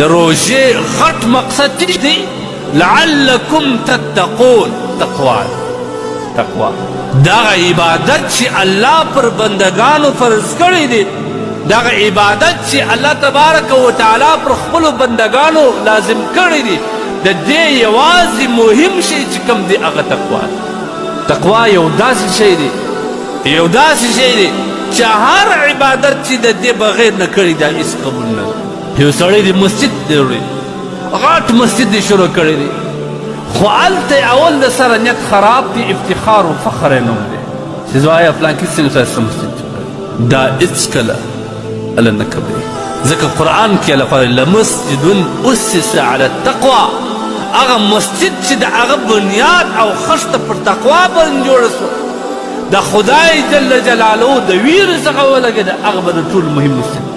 د روژې غټ مقصد څه دی؟ لعلکم تتقون، تقوا ده. تقوا دغه عبادت چې الله پر بندګانو فرض کړی دی، دغه عبادت چې الله تبارک وتعالی پر خپلو بندګانو لازم کړی دی، د دې یوازې مهم شی چې کوم دی هغه تقوا ده. تقوا یو داسې شی دی، یو داسې شی دی چې هر عبادت چې د دې بغیر نه کړی دا هیڅ قبول نه دی. یو سړی دی مسجد دی وړي، غټ مسجد دی شروع کړی دی، خو هلته یې اول د سره نیت خراب دی، افتخار و فخر یې نوم دی چې زه وایم فلانکي څنګه ښایسته مسجد جوړ کړی، دا هېڅکله الله نه قبلوي. ځکه قرآن کې الله فرمایي لمسجد اسس علی التقوی، هغه مسجد چې د هغه بنیاد او خښته پر تقوا باندې جوړه سوه، د خدای جل جلاله د ویرې څخه ولګېده، هغه به د ټولو مهم مسجد دی.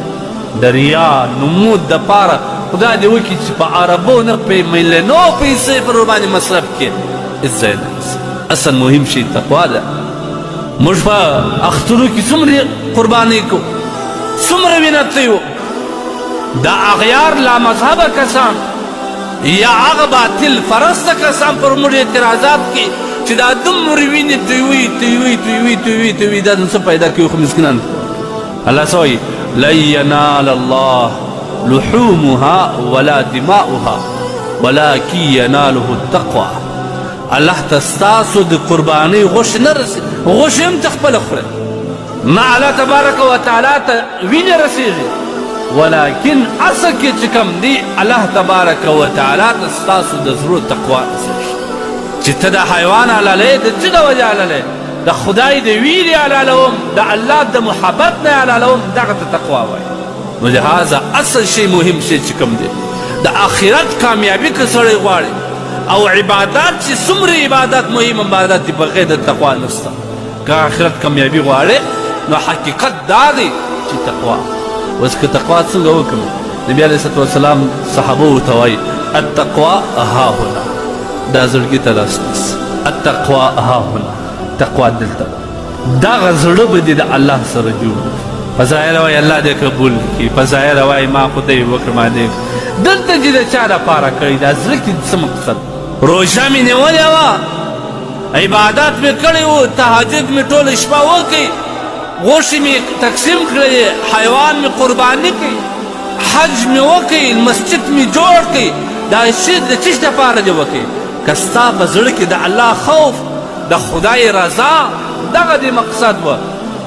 د ریا نمود دپاره خدای دې وکړي چې په عربو نه په میلیونو پیسې پر باندې مصرف کړي، هېڅ ځای نه نیسي. اصل مهم شی تقوا ده. موږ په اخترو کې څومره قربانۍ کوو، څومره وینه تویو، دا اغیار لامذهبه کسان یا هغه باطل پرسته کسان پر موږ اعتراضات کوي چې دا دومره وینې تویوي تویوي تویوي تویوي تویوي، دا نو څه پیدا کوي؟ خو مسکینان الله څه وایي؟ لن ینال الله لحومها ولا دماؤها ولكن يناله التقوى. الله ته ستاسو د قربانۍ غوښې نه رسي، غوښې هم ته خپله خورې، نه الله تبارک وتعالی ته وینې رسېږي، ولكن اصل کې چې کوم دی الله تبارک وتعالی ته ستاسو د زړو تقوا رسېږي. چې ته د حیوان حلالوې، د څه د وجې حلالوې؟ د خدای د ویرې حلالوم، د الله د محبت نه حلالوم، دغه ته تقوا وایي. نو لهذا اصل شی مهم شی چې کوم دی د آخرت کامیابي که سړی غواړي، او عبادات چې څومره عبادات مهم عبادات دي بغیر د تقوا نشته. که آخرت کامیابي غواړي نو حقیقت دا دی چې تقوا. اوس که تقوا څنګه وکړم؟ نبی علیه الصلاة والسلام صحابو ته وایي التقوا ها هنا، دا زړګي ته لاس نیسي، التقوا ها هنا، تقوا دلته ده. دغه زړه به دې د الله سره جوړ. په ظاهره وایي الله دې قبول کړي، په ظاهره وایي ما خو دی وکړ ما دې، دلته چې د چا دپاره کړی دا زړه کې څه مقصد؟ روژه مې نیولې وه، عبادت مې کړی و، تهجد مې ټوله شپه وکړي، غوښې مې تقسیم کړلې، حیوان مې قرباني کړي، حج مې وکړي، مسجد مې جوړ کړي، دا شی د څه دپاره دې وکړي؟ که ستا په زړه کې د الله خوف، د خدای رضا، دغه دې مقصد و،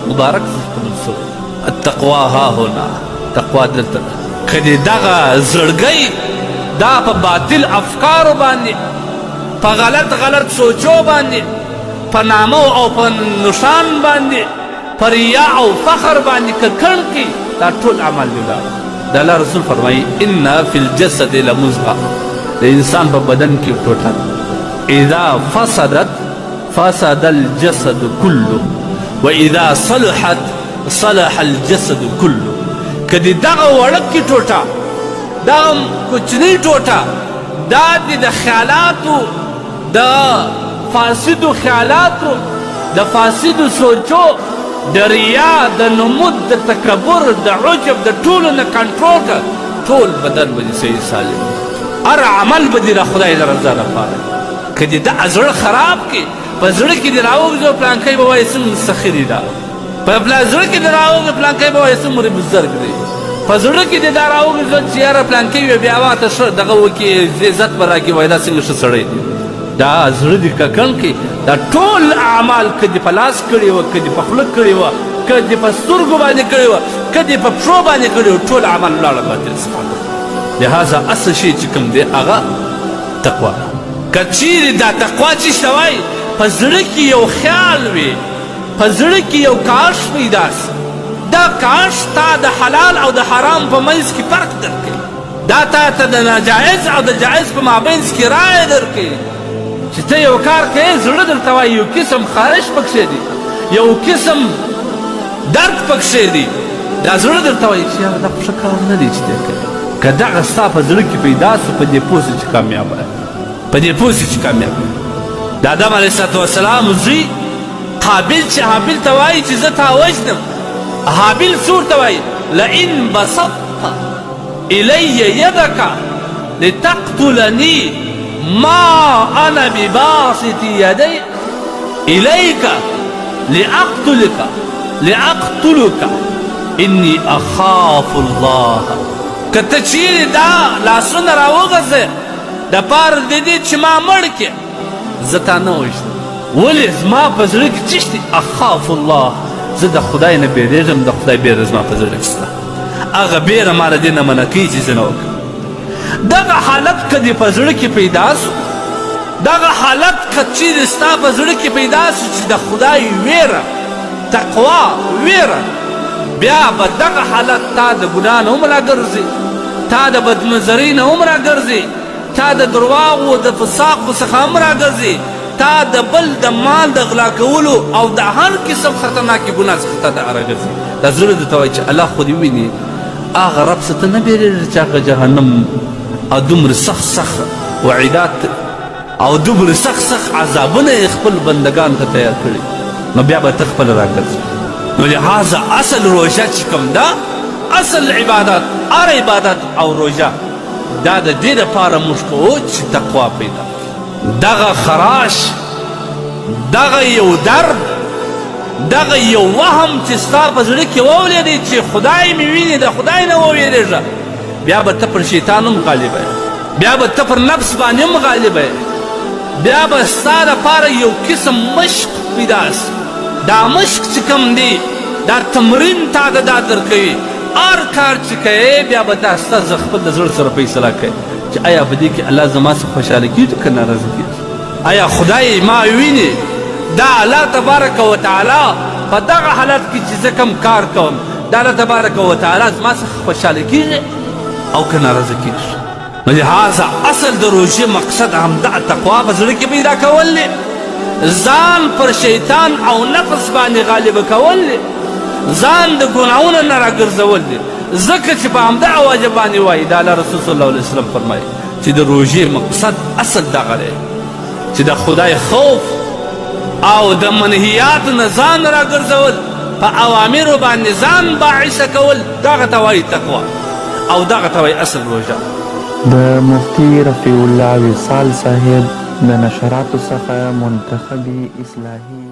مبارک څه قبول سوی. التقوا ها هنا، تقوا دلته ده. که دې دغه زړګی دا په باطل افکارو باندې، په غلط غلط سوچو باندې، په نامه او په نشان باندې، په ریا او فخر باندې ککړ کړي، دا ټول عمل دی ولاړ. د الله رسول فرمایي ان فی الجسد لمضغه، د انسان په بدن کې ټوټه ده، اذا فسدت فسد الجسد كله واذا صلحت صلح الجسد كله. که دې دغه وړوکې ټوټه، دغه کوچنۍ ټوټه، دا دې د خیالاتو، د فاسدو خیالاتو، د فاسدو سوچو، د ریا، د نمود، د تکبر، د عجب، د ټولو نه کنټرول کړه، ټول بدن به دې صحیح سالم، هر عمل به دې د خدای د رضا لپاره. که دې دا زړه خراب کړي، په زړه کې دې راوګرځوه، پلانکی به وایي څومره سخي دی دا، په زړه کې دې راوګرځوه، پلانکی به وایي څومره بزرګ دی، په زړه کې دې دا راوګرځوه چې یاره پلانکی وي بیا ماته ښه دغه وکړي، عزت به راکړي، وایي دا څنګه ښه سړی دی. دا زړه دې ککړ کړي، دا ټول اعمال که دې په لاس کړي وه، که دې په خوله کړي وه، که دې په سترګو باندې کړي وه، که دې په پښو باندې کړي وه، ټول عمل لاړه باطل څخه. لهذا اصل شی چې کوم دی هغه تقوا ده. که چیرې دا تقوا چې څه وایي، په زړه کې یو خیال وي، په زړه کې یو کاش پیدا سي، دا کاش تا د حلال او د حرام په منځ کې فرق درکوي، دا تا ته د ناجایز او د جایز په مابینځ کې رایه درکوي. چې ته یو کار کوې، زړه درته وایي یو قسم خارش پکښې دی، یو قسم درد پکښې دی، دا زړه درته وایي چې یاره دا خو ښه کار نه دی چې ته کوې. که دغه ستا په زړه کې پیدا سو، په دې پوه سه چې کامیابه یې، په دې پوه سه چې کامیاب یې. د آدم علیه السلام زوی قابل چې هابیل ته وایي چې زه تا وژنم، هابیل څه ورته وایي؟ لئن بسطت الی یدک لتقتلنی ما انا بباسط یدی الیک لاقتلک لاقتلک انی اخاف الله. که ته چیرې دا لاسونه راوغځې د پاره د دې چې ما مړ کړې، زه تا نه وژنم. ولې؟ زما په زړه کې څه شته؟ اخاف الله، زه د خدای نه بیریږم، د خدای بیره زما په زړه کې شته، هغه بیره ما له دې نه منع کوي چې زه نه وکړم. دغه حالت که دې په زړه کې پیدا سو، دغه حالت که چیرې ستا په زړه کې پیدا سو چې د خدای ویره، تقوا ویره، بیا به دغه حالت تا د ګناه نه هم راګرځي، تا د بدنظرۍ نه هم راګرځي، تا د درواغو د فساقو څخه هم راګرځي، تا د بل د مال د غلا کولو او د هر قسم خطرناکې ګناه څخه تا ته راګرځي. دا زړه درته وایي چې الله خو دې وویني، هغه رب څه ته نه بیریږي چې هغه جهنم او دومره سخت سخت وعیدات او دومره سخت سخت عذابونه یې خپل بندګان ته تیار کړي، نو بیا به ته خپله راګرځې. نو لهذا اصل روژه چې کوم ده، اصل عبادت، هر عبادت او روژه دا د دې لپاره موږ کوو چې تقوا پیدا کړو. دغه خراش، دغه یو درد، دغه یو وهم چې ستا په زړه کې وولېدی چې خدای مې ویني، د خدای نه ووېرېږه، بیا به ته پر شیطان هم غالبه یې، بیا به ته پر نفس باندې هم غالبه یې، بیا به ستا دپاره یو قسم مشق پیدا سي. دا مشق چې کوم دی، دا تمرین تا ته دا درکوي، هر کار چې کوې بیا به دا ستا خپل د زړه سره فیصله کوې چې آیا په دې کې الله زما څخه خوشحاله کېږي که ناراضه کېږي، آیا خدای ما ویني. دا الله تبارک وتعالی په دغه حالت کې چې زه کوم کار کوم، دا الله تبارک وتعالی زما څخه خوشحاله کېږي او که ناراضه کېږي. نو لهذا اصل د روژې مقصد همدا تقوا په زړه کې پیدا کول دی، ځان پر شیطان او نفس باندې غالب کول دی، ځان د ګناهونو نه راګرځول دی. ځکه چې په همدغه وجه باندې وایي د الله رسول صلی الله علیه وسلم فرمایي چې د روژې مقصد اصل دغه دی چې د خدای خوف او د منهیاتو نه ځان راګرځول، په اوامرو باندې ځان باعثه کول، دغه ته وایي تقوا او دغه ته وایي اصل روژه. د مفتي رفیع الله وصال صاحب د نشراتو څخه منتخبې اصلاحي.